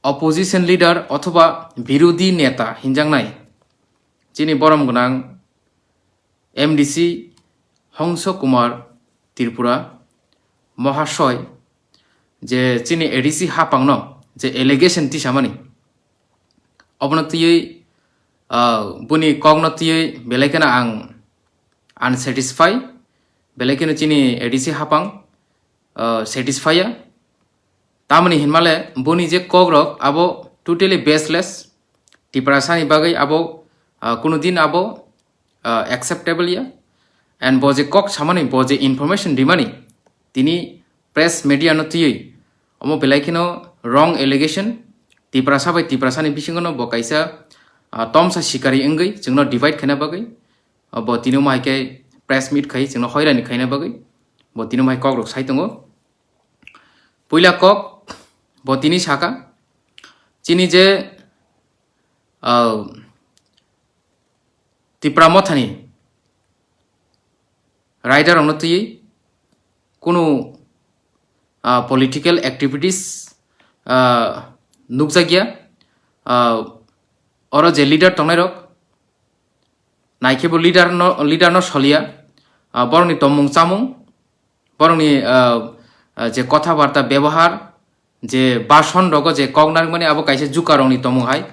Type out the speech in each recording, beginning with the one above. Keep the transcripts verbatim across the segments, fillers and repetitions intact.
opposition leader othoba birodhi neta hinjaknai chini borom gwnang M D C Hongso Kumar Tripura Mohasoy je chini A D C hapangno je allegation tisamani, obono twiwi, ah, boni kokno twiwi belai kheno ang unsatisfy, belai kheno chini A D C hapang, ah, satisfy ya. Tamoni hinmale boni je kokrok abo totally baseless, Tiprasani bagwi abo, ah, kunu din abo, ah, acceptable ya. And bo je kok samani, bo je information rimani, tini press media no twiwi omo belai kheno wrong allegation, Tiprasa bai Tiprasani bisingo no bo kaisa, ah, tomsa sikari wngwi chwngno divide khaina bagwi, ah, bo tini omo hai khe press meet khai chwngno hoirani khaina bagwi bo tini omo hai kokrok sai tongo. Puila kok bo tini saka, chini je, ah, Tipra Mothani rider rokno twiwi kunu, ah, political activities, ah, nukjakya, ah, oro je leader tongnairok, naikhe bo leader no, leader no soliya, ah, borokni tongmung chamung, borokni, ah, ah, je kotha barta bebohar, je bason rogo je kok narwkmani abo kaisa jukar rokni tongmung hai,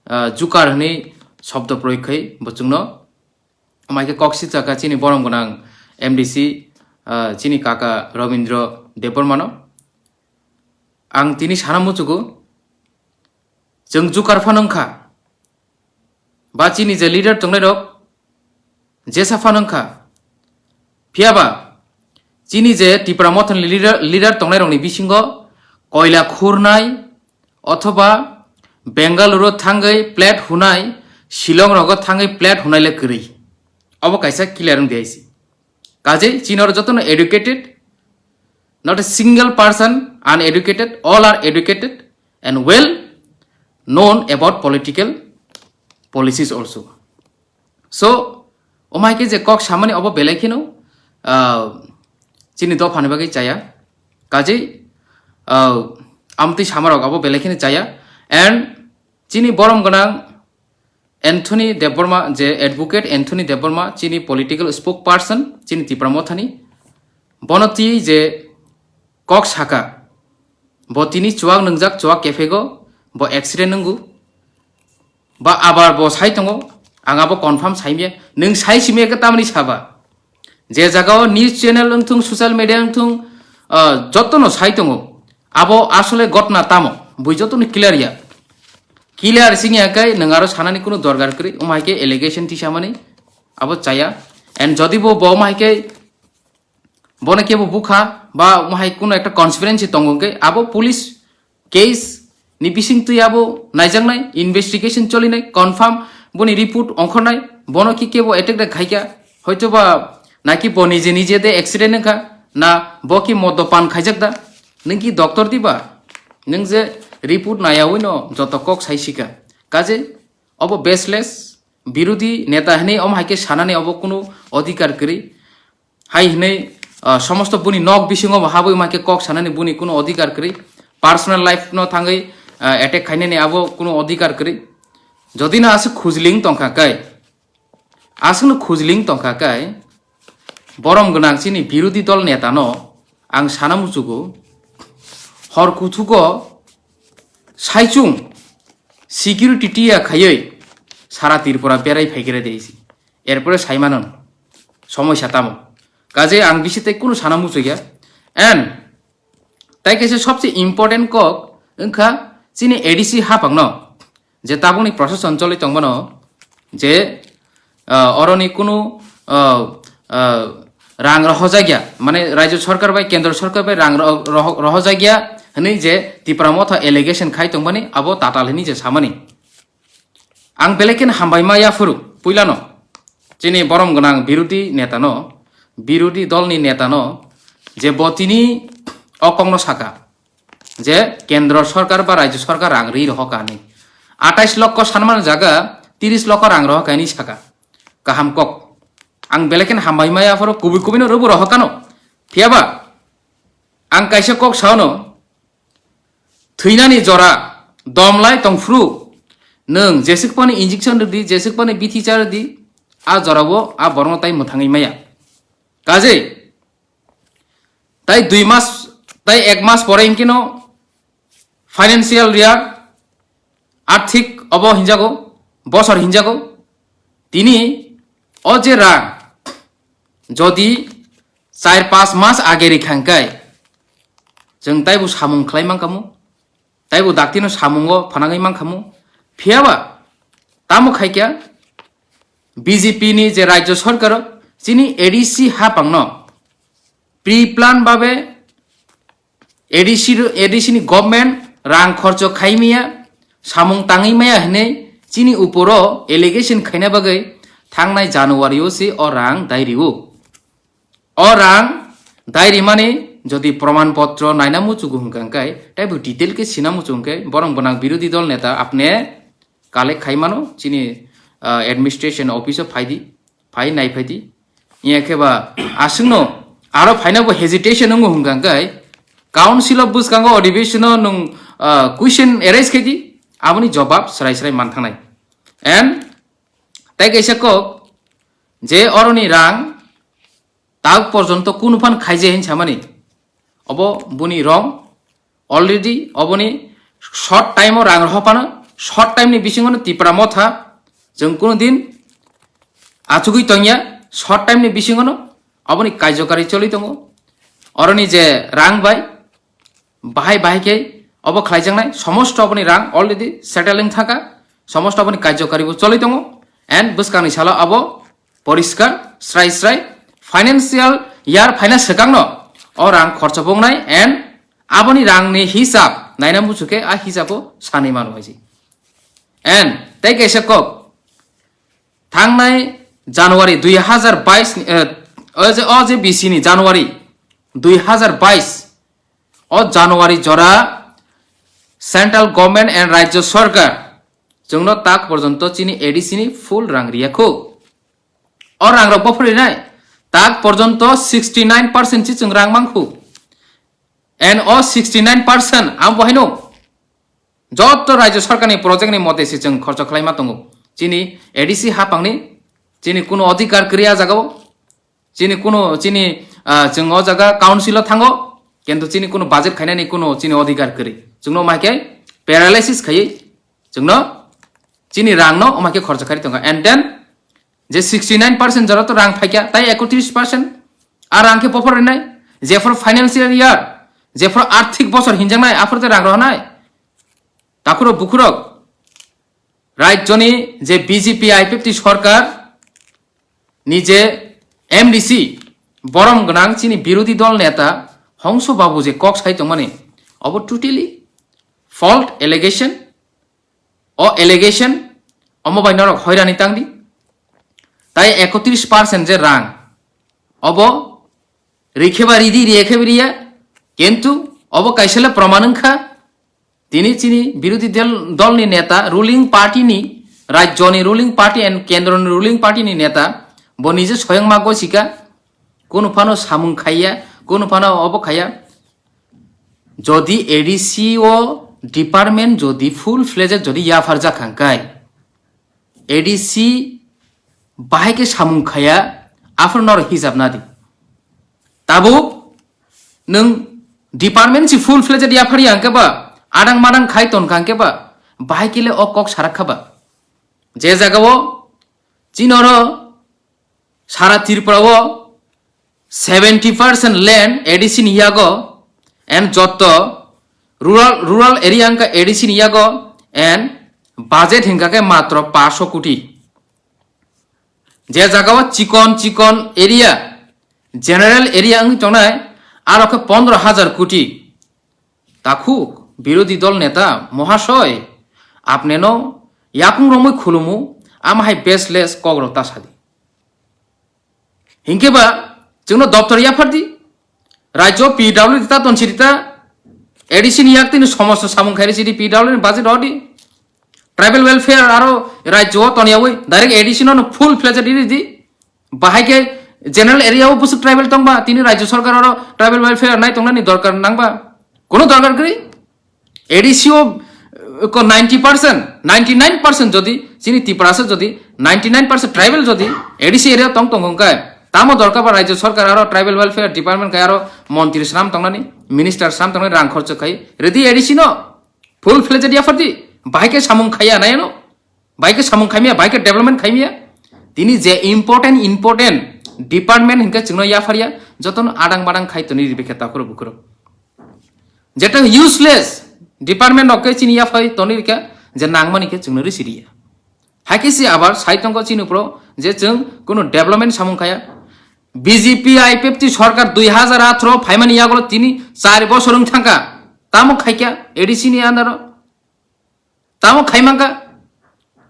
ah, jukar hwnwi shobdo proyog khai bo chwngno. Omo hai khe kok sijak kha chini borom gwnang M D C, ah, chini kaka Robindra Debbarmano. Ang tini sana muchugo, chwng jukar phano wngkha, ba chini je leader tongnairok jesa phano wngkha. Phiyaba chini je Tipra Mothani leader, leader tongnairokni bisingo koila khurnai othoba Bengaluru thangwi plate hunai, Shillong rogo thangwi plate hunai le kwrwi. Obo kaisa clear wng di hai se. Kajei chini oro jotono educated, not a single person uneducated, all are educated and well known about political policies also. So, omo hai khe je kok samani obo belai kheno, ah, chini dophani bagwi chaya. Kajei, ah, amtwi samarok obo belai kheno chaya. And chini borom gwnang Anthony Debbarma, je advocate Anthony Debbarma, chini political spokesperson, chini Tipra Mothani, bono twi je kok saka, bo tini chuak nwngjak, chuak kephego, bo accident nwngo, ba abar bo sai tongo, ang abo confirm saimya, nwng sai simya khe tamni saba? Je jagao news channel wngthung, social media wngthung, ah, jotono sai tongo, abo asole ghotna tamo, bui jotono clear ya. Clear sing ya kai nwng aro sanani kunu dorkar kwrwi, omo hai khe allegation tisamani abo chaya. And jodi bo, bo omo hai khe bono kebo bukha ba omo hai kunu ekta conspiracy tongo hwnkhe abo police case ni bising twi abo naijaknai, investigation cholinai, confirm boni report ongkhornai, bono ki kebo attack da khaikha, hoito ba naki bo nije nije de accident wngkha, na bo ki modo pan khaijak da, nwng ki doctor diba? Nwng je report nayawino joto kok sai sika. Kaje obo baseless, birodhi neta hinwi omo hai khe sanani obo kunu odhikar kwrwi. Hai hinwi, ah, somosto buni nok bisingo bo habwi ma khe kok sanani buni kunu odhikar kwrwi. Personal life no thangwi, ah, attack khainani abo kunu odhikar kwrwi. Jodi no aswk khujling tongkha kai, aswk no khujling tongkha kai, borom gwnang chini birodhi dol neta no ang sana muchugo, hor kuthugo saichung security tiya khaiwi sara Tripura berai phaikere de isi. Erpore saimano somoi sa tamo. Kaje ang bisi tei kunu sana muchukya. And tai kaisa sobse important kok wngkha chini A D C hapangno, je tabukni procession choli tongmano, je, ah, oroni kunu, ah, ah, rang rohojakya, mane Rajya Sarkar bai Kendra Sarkar bai rang ro-, roho-, rohojakya hinwi je Tipra Motha allegation khai tongmani, abo tatal hinwi je samani. Ang belai kheno hambai ma yaphuru, puilano chini borom gwnang birodhi netano, birodhi dolni netano, je bo tini o kokno saka je Kendra Sarkar ba Rajya Sarkar rang ri rohoka hinwi. Atais lokho sanmani jaga tiris lokho rang rohoka hinwi saka. Kaham kok. Ang belai kheno hambai ma yaphuru, kubui kubui no rwbu rohokano. Phiyaba ang kaisa kok saono, thwinani jora dom lai tongphuru, nwng jeswk pani injection rwdi, jeswk pani bithi cha rwdi, a jorao a borokno tai mwthangwi maya. Kajei tai dui mas, tai ek mas pore hinkeno financial year, arthik obo hinjago, bosor hinjago. Tini o je rang jodi char pas mas age rikha hwnkhe, chwng taibo samung khlai mankhamu, taibo daktino samungo phanangwi mankhamu. Phiyaba tamo khaikya, B J P ni je rajyo sarkaro chini A D C hapangno pre-plan babe A D C ro-, A D C ni government rang khorcho khai maya, samung tangwi maya hinwi chini uporo allegation khaina bagwi thangnai January o se o rang dai rio. O rang dai rimani jodi proman potro naina muchugo hwnkha hwnkhe, taibo detail khe sina muchung khe, borong bwnang birodhi dol neta apne collect khai mano, chini, ah, administration office o phai di, phai nai phai di. Iya khe ba aswkno aro phaina bo hesitation wngo hwnkha hwnkhe, council o bwskango adhibeshon o nwng, ah, question arise khai di, aboni jobab srai srai man thangnai. And tai kaisa kok je oroni rang tak porjonto kunu phan khaije hin samani. Obo buni wrong. Already oboni short time o rang rw phano, short time ni bisingo no Tipra Motha chwng kunu din achugwi tongya, short time ni bisingo no oboni kaijokari choli tongo. Oroni je rang bai bahai bahai khe obo khlaijaknai, somosto oboni rang already settling thaka, somosto oboni kaijokari bo choli tongo, and bwskangni salo abo poriskar srai srai financial year phaina swkangno o rang khorcho bongnai and aboni rangni hisab naina muchukhe a hisabo sanwi mano hai se. And tei kaisa kok, thangnai January dui hazar bais ni, eh, o je, o je bisi ni January dui hazar bais, o January jora central government and rajyo sarkar chwngno tak porjonto chini A D C ni full rang riyakho. O rang rok bophor rinai tak porjonto sixty nine percent si chwng rang mankhu. And o sixty nine percent ang bo haino joto rajyo sarkar ni project ni mote si chwng khorcho khlai ma tongo. Chini A D C hapang ni chini kuno adhikar kwrwi a jaga o. Chini kuno chini, ah, chwng o jaga council o thango, kintu chini kuno budget khainani kuno chini adhikar kwrwi. Chwngno mai khe paralysis khaiwi chwngno chini rang no omai khe khorcha kharwi tongo. And then je sixty nine percent jora to rang phaikya, tai ekotris percent a rang khe bophor rinai, jephor financial year, jephor arthik bosor hinjaknai, aphor te rang rohonai. Takhurok bukhurok, rajyoni je B J P I P F T sorkar ni je M D C borom gwnang chini birodhi dol neta Hongso Babu je kok sai tongmani, obo totally fault allegation. O allegation omo bai norok hoirani tangdi. Tai ekotris percent je rang obo rikhe ba ridi, riya khe ba riya, kintu obo kaisa le proman wngkha. Tini chini birodhi dol, dolni neta, ruling party ni, rajyoni ruling party and kendroni ruling party ni neta, bo nije soyang ma gosika, kunu phano samung khaiya, kunu phano obo khaiya. Jodi A D C o department jodi full fledged jodi yaphar jak hangkai, A D C bahai khe samung khaiya, aphuru norok hijab nadi. Tabuk nwng department si full fledged yaphar ya hangke ba, adang madang khai ton hangke ba, bahai khe le o kok sarak kha ba. Je jaga o chini oro sara Tripura o seventy percent land A D C ni yago and jotto rural, rural area wngkha A D C ni yago and budget hingkha khe matro paanch koti. Je jaga o chikon chikon area, general area wngwi tongnai, aro khe pondro hajar koti. Takhuk birodhi dol neta mohashoy, apneno yakung romwi khulumu, ama hai baseless kokrok ta sadi. Hinkhe ba chwngno doptor yaphardi, rajyo P W D ta tonsidi ta, A D C ni yak tini somosto samung khairi sidi P W D ni budget rodi. Tribal welfare aro rajyo o toniyawi direct A D C no full fledged ridi. Bahai khe general area o busuk tribal tongba, tini rajyo sarkar oro tribal welfare nai tongnani dorkar nangba? Kono dorkar kwrwi. A D C o, uh, Eko ninety percent, ninety nine percent jodi chini Tiprasa jodi ninety nine percent tribal jodi A D C area tong tong hwnkhe, tamo dorkar ba Rajya Sarkar aro Tribal Welfare Department khe aro montri swnam tongnani, minister swnam tongnani rang khorcho khai redi A D C no full fledged yaphardi, bahai khe samung khaiya nai ano, bahai khe samung khaimya, bahai khe development khaimya. Tini je important important department hwnkhe chwngno yapharya, jotono adang badang khai toni ribikhe takhurok bukhurok. Jeta useless department rok khe chini yaphai toni rikha, je nangmani khe chwngno risi riya. Haikhe si abar sai tongo chini pro je chwng kuno development samung khaya. B J P I P F T sorkar dui hazar atharo phaimani yagulo tini char bosor wng thangkha. Tamo khaikha A D C ni under o. Tamo khaimangkha.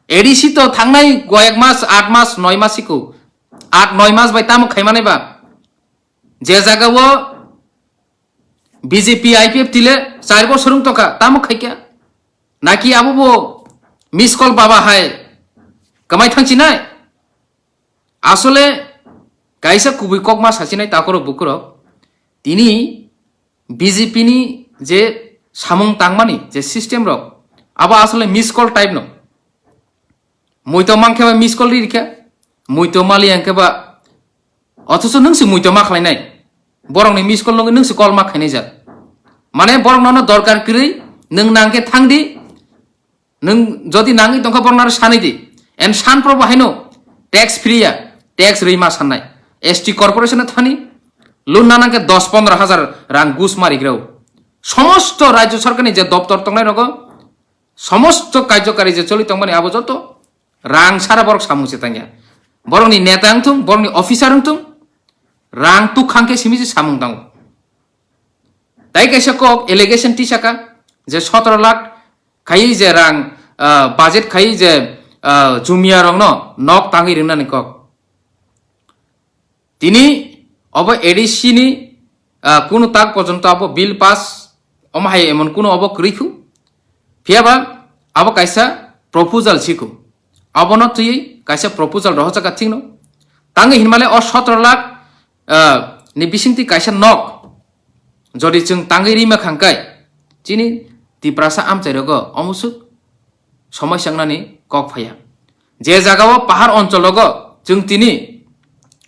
A D C to thangnai koyek mas, aat mas, noi mas iko. Aat noi mas bai tamo khaimanai ba. Je jaga o B J P I P F T le char bosor wng tongkha, tamo khaikha. Naki abo bo miss call baba hai kamai thangchinai. Asole kaisa kubui kokma sachinai takhurok bukhurok. Tini B J P ni je samung tangmani je system rok, abo asole miss call type no. Muito mankhe ba miss call ri rikha, muito mali angkhe ba, othocho nwng se muito ma khlainai, borokni miss call nungwi nwng se call ma khainai jak. Mane borok nono dorkar kwrwi, nwng nangkhe thangdi, nwng jodi nangwi tongkha borok naro sanwi di. En san probo haino tax free ya, tax rwi ma sannai. S T corporation thani loan nana khe dos pondro hazar rang gus ma rigrao. Somosto Rajya Sarkarni je doptor tongnai rogo, somosto karjokari je choli tongmani abo joto rang sara borok samung se tangya. Borokni neta wngthung, borokni officer wngthung, rang tukhang khe simi se samung tango. Tai kaisa kok allegation tisaka je sotoro lakh khai je rang, ah, budget khai je, ah, jumia rokno nok tangwi ringnani kok. Tini obo A D C ni, ah, kunu tak porjonto abo bill pass omo hai emon kunu obo kwrwi khu. Phiya ba abo kaisa proposal si khu. Abono twiwi kaisa proposal rohorjak kha thikno. Tangwi hinmale o sotoro lakh, ah, ni bisingtwi kaisa nok jodi chwng tangwi rima khangkai chini Tiprasa amchai rogo omusuk somoi sangnani kok phaiya. Je jagao pahar onchol rogo chwng tini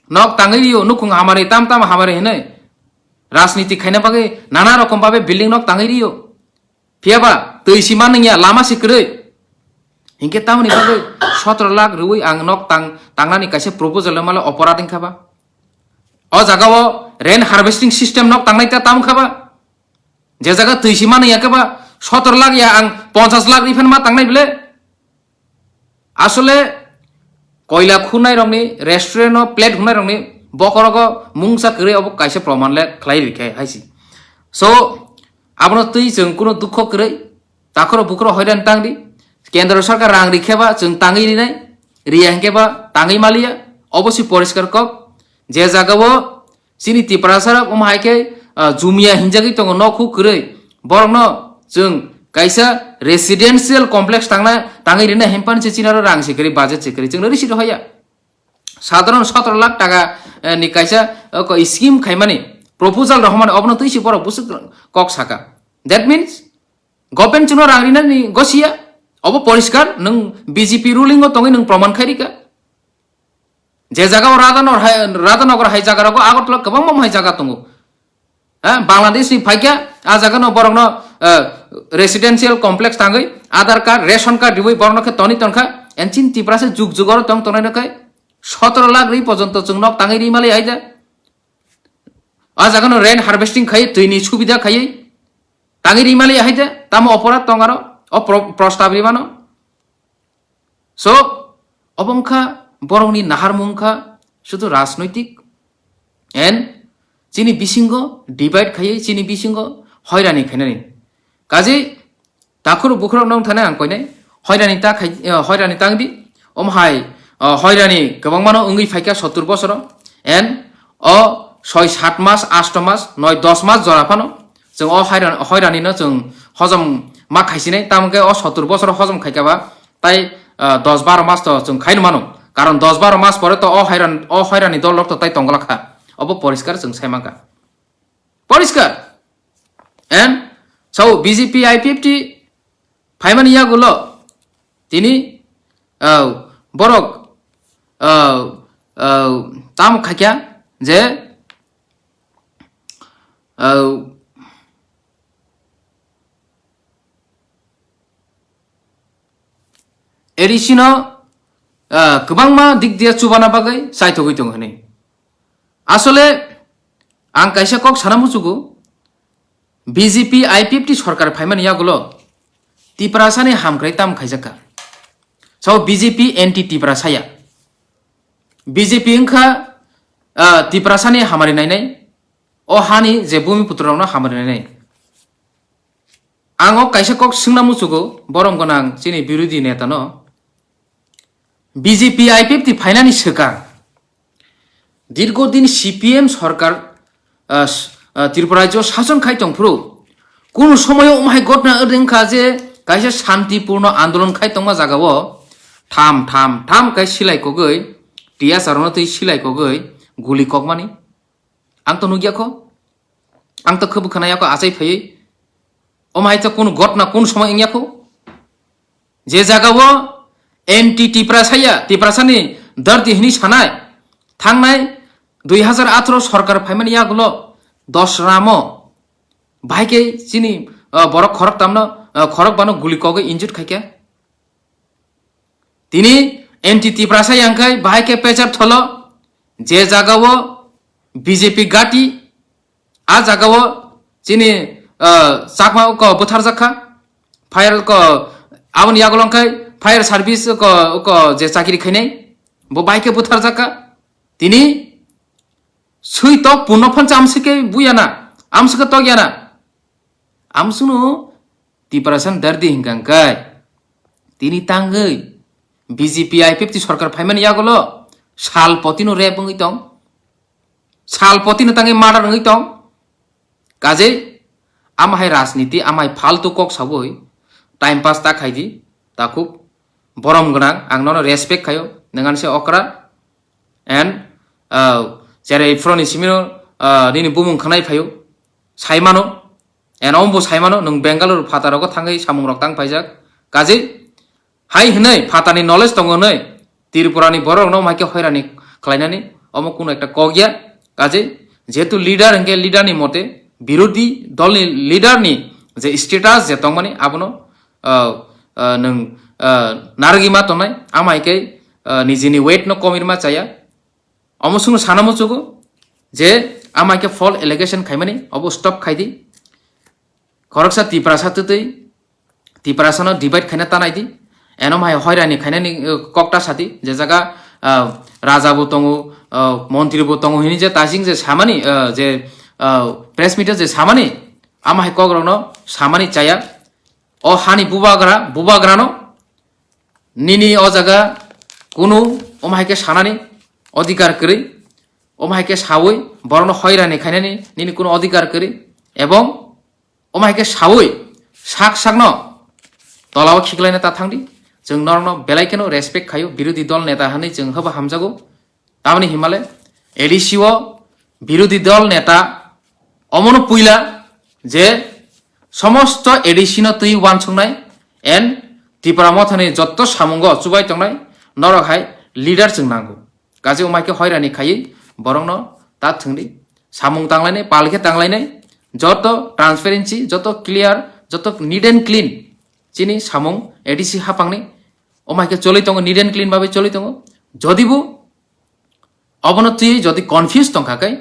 nok tangwi rio, nukhung hamari tam tam hamari hinwi rajniti khaina bagwi nana rokom babe building nok tangwi rio. Phiya ba twi si manwngya, lama si kwrwi. Hinkhe tamoni bagwi sotoro lakh rwui ang nok tang, tangnani kaisa proposal male oporad wngkha ba. O jagao rain harvesting system nok tangnai ta tam kha ba. Je jaga twi si manwngya khe ba sotoro lakh ya ang ponchas lakh rwi phan ma tangnai bile. Asole koila khunai rokni restaurant o plate hunai rokni bokorogo mungsa kwrwi obo kaisa proman le khlai rikhe haisi. So abono twi chwng kuno dukho kwrwi takhoro bukhoro hoiran tangdi. Kendro sarkar rang rikhe ba chwng tangwi rinai, riya hinkhe ba tangwi maliya. Obo si poriskar kok je jagao chini Tiprasa rok omo hai khe, ah, jumia hinjagwi tongo nok huk kwrwi. Borokno chwng kaisa residential complex tangna, tangwi rina hempani se chini aro rang se kwrwi, budget se kwrwi. Chwngno risi rohaya. Sadharon sotoro lakh taka, eh, ni kaisa, eh, ko scheme khaimani, proposal rohormani, obono twi si borok bwswk kok saka. That means, government chwngno rang rinani gosiya, obo poriskar, nwng B J P ruling o tongwi nwng proman khai rika. Je jaga o Radhanor hai, Radhanagar hai jaga rogo Agartala kwbangma hai jaga tongo. Ha, Bangladesh ni phaikya, a jaga no borok no, eh, residential complex tangwi, Aadhaar card, ration card riwi borok no khe toni tonkha, and chini Tiprasa jug jug oro tong tongnai no khai, sotoro lakh rwi porjonto chwng nok tangwi ri mali hai da. A jaga no rain harvesting khai, twi ni subida khai, tangwi ri mali hai da, tamo oporad tong aro, o pro-, prostab ri mano. So, obo wngkha borokni naharmung wngkha sudu rajnoitik and chini bisingo divide khaiwi chini bisingo hoirani khainani. Kaje takhurok bukhurok nong thane ang koinai hoirani ta khai, eh, hoirani tangdi. Omo hai, eh, hoirani kwbangmano wngwi phaikha sottur bosoro and o soi sat mas, asto mas, noi dos mas jora phano chwng o hoiran-, hoirani no chwng hojom ma khaisinai, tamo khe o sottur bosoro hojom khaikha ba, tai, ah, dos baro mas to chwng khaino mano. Karon dos baro mas pore to o hairan, o hairani dol rok to tai tongla kha. Obo poriskar chwng sai mankha. Poriskar. And so B J P I P F T phaimani yagulo tini, o, borok, o, o, tamo khaikha je, o, A D C no, ah, kwbangma dik diya chubana bagwi chaithogwi tongo hinwi. Asole ang kaisa kok sana muchugo, B J P I P F T sorkar phaimani yagulo Tiprasani hamkrai tam khaijakha. Sao B J P anti Tiprasa ya. B J P wngkha, ah, Tiprasani hamari nainai, o hani je bumi putrorokno hamari nainai. Ang o kaisa kok swngna muchugo, borom gwnang chini birodhi neta no. B J P I P F T phainani swkang, dirgo din C P M sorkar, ah, s-, ah, Tripura rajyo sason khai tongphuru, kunu somoyo umhai gotna wngkha je kaisa shantipurno andolon khai tongma jagao tham tham tham kai silai kogwi, T S R no twi silai kogwi guli kokmani. Ang to nukya kho, ang to khe bwkhana yakho achai phaiwi. Omo hai to kunu gotna kun somoi wngya kho? Je jagao anti Tiprasa ya, Tiprasani dardi hini sanai, thangnai dui hazar atharo sorkar phaimani yagulo dos ramo bahai khe chini, ah, borok khorok tamno, ah, khorok bano guli kogwi injure khaikha. Tini anti Tiprasa yangkhai bahai khe pechar tholo, je jagao B J P gati, a jagao chini, ah, Chakma uko butharjakha, fire ko aboni yagulo wngkhai fire service ko, uko je chakiri khainai, bo bahai khe butharjakha. Tini sui tok punno phan chamsi khe buyana, amsi khe tok yana. Amsunu Tiprasa dardi hinkha hwnkhe tini tangwi B J P I P F T sorkar phaimani yagulo sal potino rep wngwi tong, sal potino tangwi murder wngwi tong. Kajei amahai rajniti, amahai faltu kok sawi time pass ta khaidi, takhuk borom gwnang, ang nono respect khaio, nwngan se okra. And, uh, cherai phuroni simino, uh, nini bumung khanai phaio, saimano, and ombo saimano, nwng Bengaluru phataro thangwi samungrok tang paijak. Kajei, hai hwnwi phatani knowledge tongo hwnwi, Tripurani bororokno omo hai khe hoirani khlainani, omo kuno ekta kok ya. Kajei, jehetu leader hwnkhe leader ni mote, birodhi dolni leader ni je status je tongmani, abono, uh, uh, nwng, uh, narwgwi ma tongnai, amai khe, uh, nijini weight no komirma chaya. Omo sungno sana muchugo je amai khe false allegation khaimani, obo stop khaidi. Khoroksa Tiprasa twtwi Tiprasano divide khaina tanai di. Eno hai hoirani khainani, uh, kokta sadi, je jaga, uh, raja bo tongo, uh, montri bo tongo hini je tajing je samani, uh, je, uh, press meet je samani, ama hai kokrokno samani chaya. O hani bubagra, bubagrano nini o jaga kunu omo hai khe sanani odhikar kwrwi, omo hai khe sawi borokno hoirani khainani nini kunu odhikar kwrwi, ebong omo hai khe sawi sak sakno tolao khiklaina ta thangdi. Chwng norokno belai kheno respect khaio, birodhi dol neta hwnwi chwng hwba hamjago. Tamoni himale A D C o birodhi dol neta omono puila je somosto A D C no twi uansuknai and Tipra Mothani jotto samungo chubai tongnai norok hai leader chwng nango. Kaje umai khe hoirani khaiwi borokno ta thwngdi. Samung tanglainai, pal khe tanglainai, joto transparency, joto clear, joto neat and clean chini samung A D C hapangni umai khe choli tongo, neat and clean babe choli tongo. Jodi bo obono twi jodi confuse tongkha khe,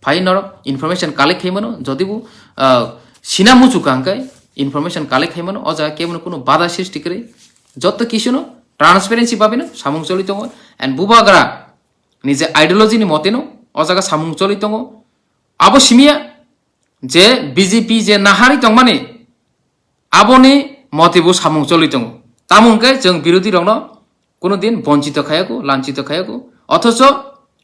phai norok information collect khaimano, jodi bo, ah, sina muchukha hwnkhe information collect khaimano, o jaga kebono kuno bada srishti kwrwi. Jotto kisuno transparency babino samung choli tongo, and bubagra ni je ideology ni moteno o jaga samung choli tongo. Abo simiya je B J P je nahari tongmani, aboni mote bo samung choli tongo. Tamo hwnkhe chwng birodhi rokno kuno din bonchito khayako, lanchito khayako. Othocho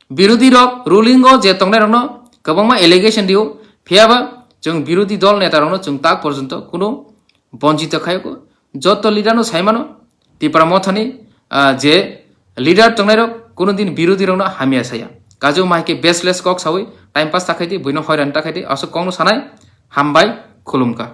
birodhi rok ruling o je tongnai rokno kwbangma allegation rio, phiyaba chwng birodhi dol neta rokno chwng tak porjonto kuno bonchito khayako. Joto leader no saimano, Tipra Mothani, ah, je leader tongnai rok kuno din birodhi rokno hamya saya. Kaje umai khe baseless kok sawi time pass ta khaidi, buino hoiran ta khaidi, aswk kokno sanai, hambai, khulumkha.